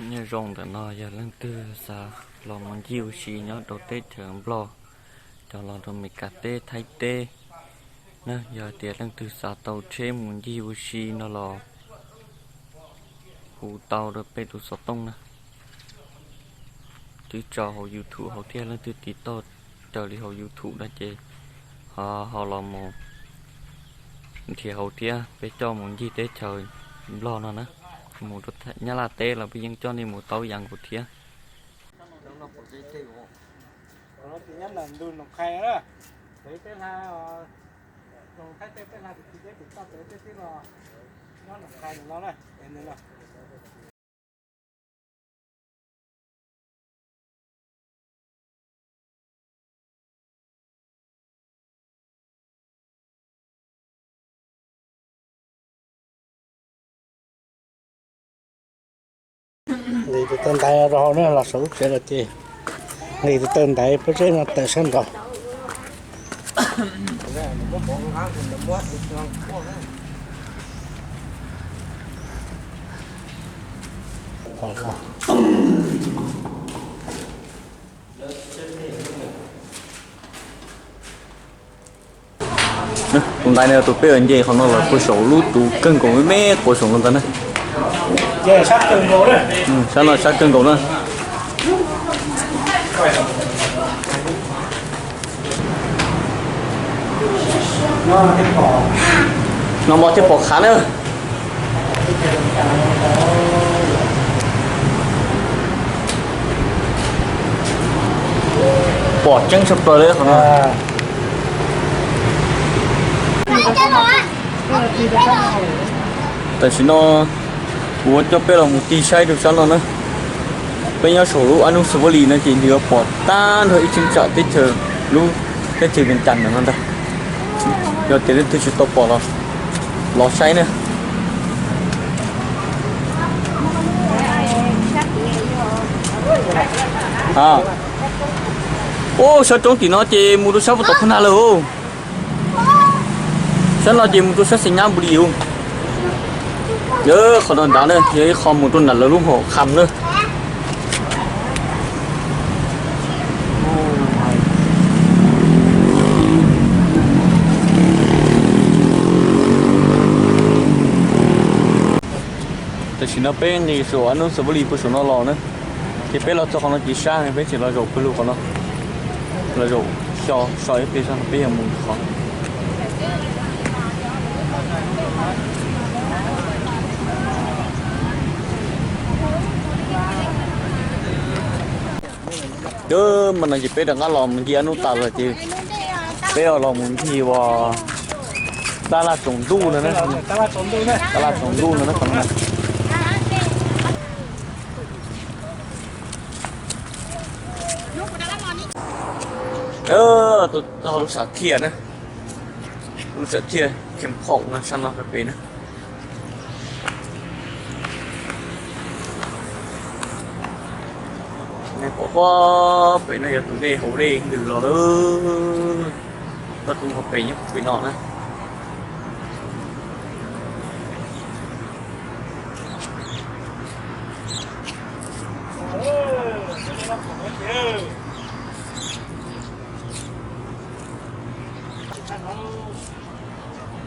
Nyob zoo ntawm no yog leej twg xav los mus ncig ua si nyob rau teb chaws Nplog, cov los rau Meskas teb Thaib teb na, yog tias leej twg xav tau tsheb mus ncig ua si no los hu tau rau peb tus xov tooj na. Twb tso hauv YouTube hauv thiab, leej twg tiv toj raws li hauv YouTube no ces ho ho los mus nrhiav hauv thiab, peb coj mus ncig teb chaws Nplog no na. Mus rau Nyab Laj teb los peb yeej coj nej mus tau ib yam nkaus thiab. Nqis tus taw ntaiv rau hauv na, los saum lub tsev lawm ces nqis tus taw ntaiv pob zeb no tawm sab nraud. Tus ntaiv no tus peb nce qhov no los puag saum lub tus kawg nkaus me me quav saum no ntag na. Sab no sab kawg nkaus na. No mos thiaj pom qhav na. Pom tseeb tshaj plaws li qhov no. Tam sim no kuv coj peb los mus tig saib rau sab no na. Peb nyob saum lub ab nub xus vaj lis no ces nws yuav pom tag nrho ib cheeb tsam teb chaws, lub teb chaws Vias Cas ntawm no ntag. Yog tias leej twg tsis tau pom los, los saib na. Ub, sab roob tim no ces mus rau sab puag tom Phab Nag lawm. Sab no ces mus rau sab Xais Nyab Npus Lis. Qhov no nrad na yog ib qho mus rau nram lawv lub hom kham na. Tam sim no peb nqis saum ab nub xus vaj lis puag saum no los na, ces peb los txog qhov no ces sab, peb tseem los zaum pawg lug qhov no, los zaum xyos so ib pliag zog peb yuav mus qhov. Mas no ces peb rov qab los mus ncig ab nub tas lawm ces peb los mus ncig ua tab laj tsaus ntuj no na, tab laj tsaus ntuj no na. Lub sam thiaj na, lub sam thiaj Kham Khoom no sab no pem na. Pom pob pem no yog tus dej hauv dej ntws los lawm. Koj tus hauv pem nyob pem no na.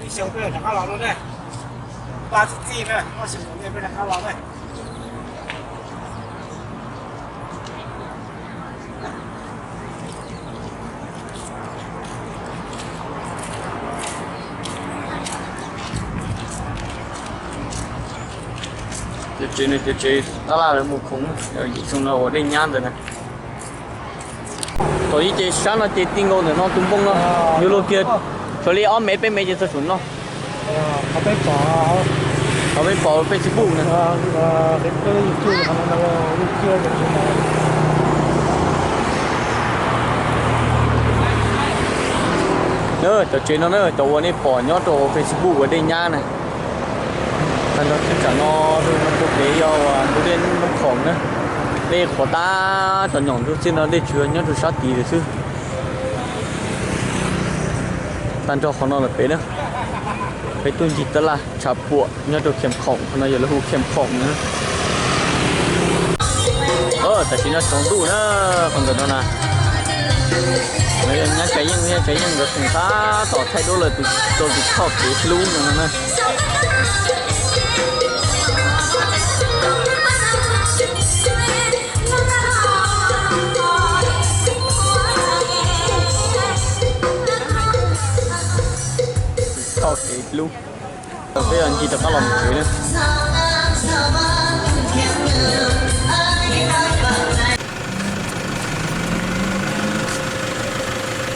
Ib xyoo peb rov qab los no ne, pab txi txij na, ob xyoo peb rov qab los ne. Cov tsev no cov tsev tab laj lawv mus khoom, yim xyoo no ua dej nyab ntawd na. Thaum ub ces sab no ces ti nkaus ntawm no tus npoo no, yuav luag kiag, tsuas li ob mev peb mev ces txog saum no. Qhov peb pom Facebook na. Cov tsev no na, cov uas nej pom nyob rau Facebook uas dej nyab na. Tag nrho teb chaws no, no puag pem yog uas ntug dej Nab Khoom na. Dej qhuav tab tom nyom ntug txij no, dej tsuas nyob rau sab tid lawm xwb. Tag nrho qhov no lawm pem na, peb tuaj ncig tab laj tshav puam nyob rau Kham Khoom, qhov no yog lawv hu Kham Khoom na. Tam sim no tsaus ntuj na, qhov ntawm no na, nyob Tsav Yeej, nyob Tsav Yeej nkawd tseem tab tom thaij duab lawm tus, rau tus thoj kev hlub no no na. Thoj kev hlub. Peb ncig rov qab los mus tsev na.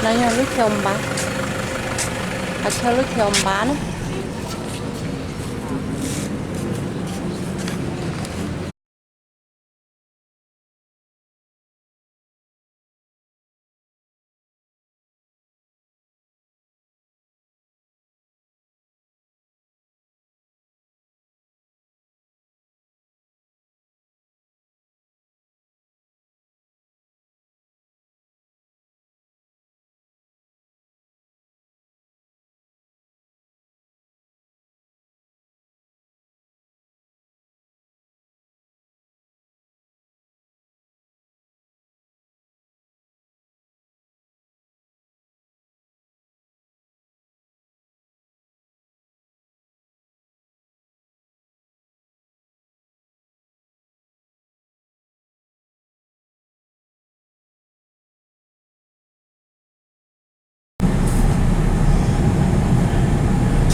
No yog lub chaw npab, qhov chaw lub chaw npab na.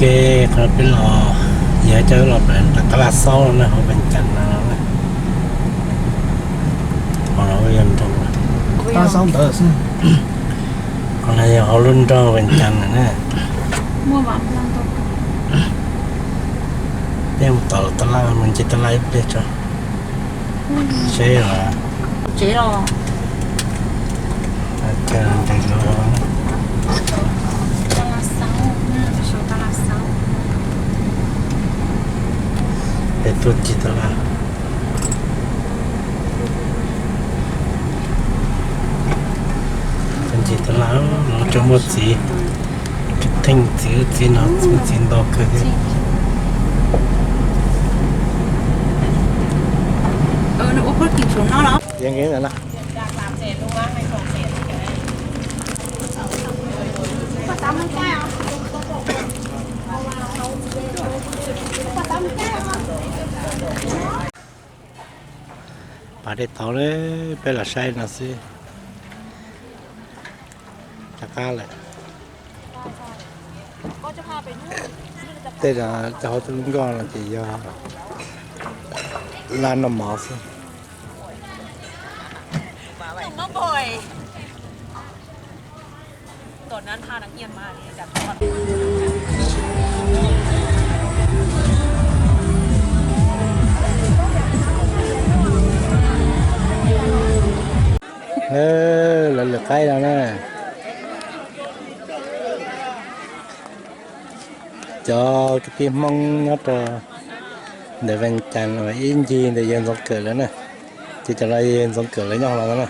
Ces qhov peb los yog coj los pem tab laj xaub no na, hauv Vees Cas no na. Qhov no yog nroog, qhov no yog hauv lub nroog Vees Cas no na. Peb mus tom tab laj, mus ncig tab laj ib pliag tso. Seb los. Peb tuaj ncig tab laj. Tuaj ncig tab laj, no tseem muaj txiv, tseem theej txiv, txiv no txiv ntau kawg thiab. Pas dej tauv lawm, peb los saib no xwb. Rov qab lawm. Tej cov hauv tej lub nkoj no ces yog laj noj mov xwb. Lawv lwm qaib no na. Cov kwv tij Hmoob nyob rau ntawm Vees Cas uas ib ncig ntawm yawg Ntxoov Kawm lawv na, ces cov no yawg Ntxoov Kawm lawv nyob hauv no na.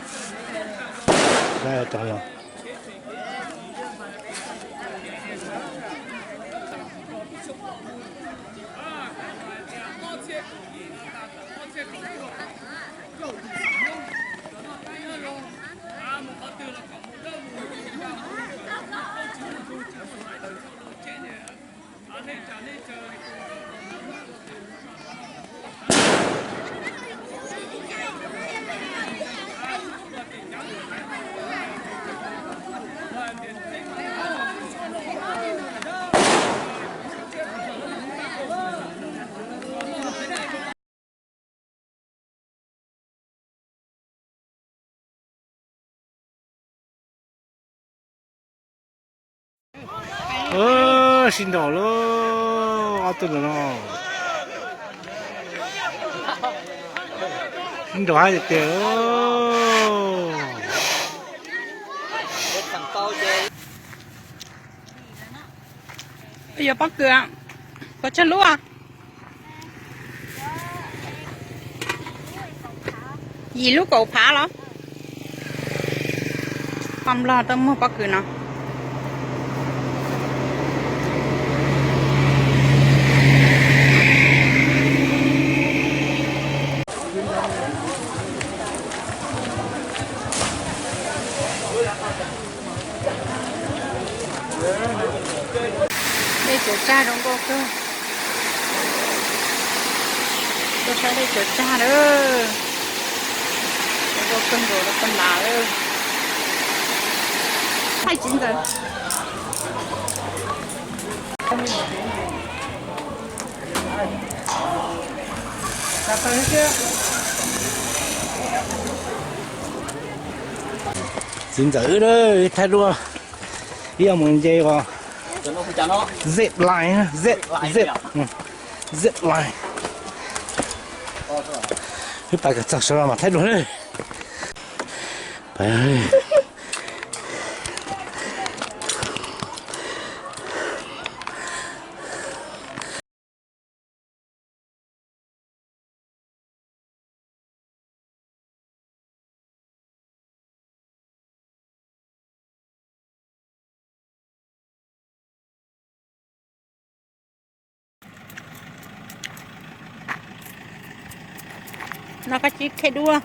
Sib nraus lawm ob tug ntawm no. Sib nraus hais tias, yog pob kws, puas tsawg lub? Yim lub kaum phav los? Poj Nplog tuaj muag pob kws no. Tsag zoo nkauj kawg. Tuaj saib dej cov tsag na. Zoo nkauj kawg nkaus rau koj nas lawm. Thaij txiv ntxawm. Txiv ntxawm wb, wb thaij duab, wb yuav mus nce os. Zip line, zip, zip, zip line. Wb pais kom txog saum no mas thaij duab na. No koj tsis khe duab.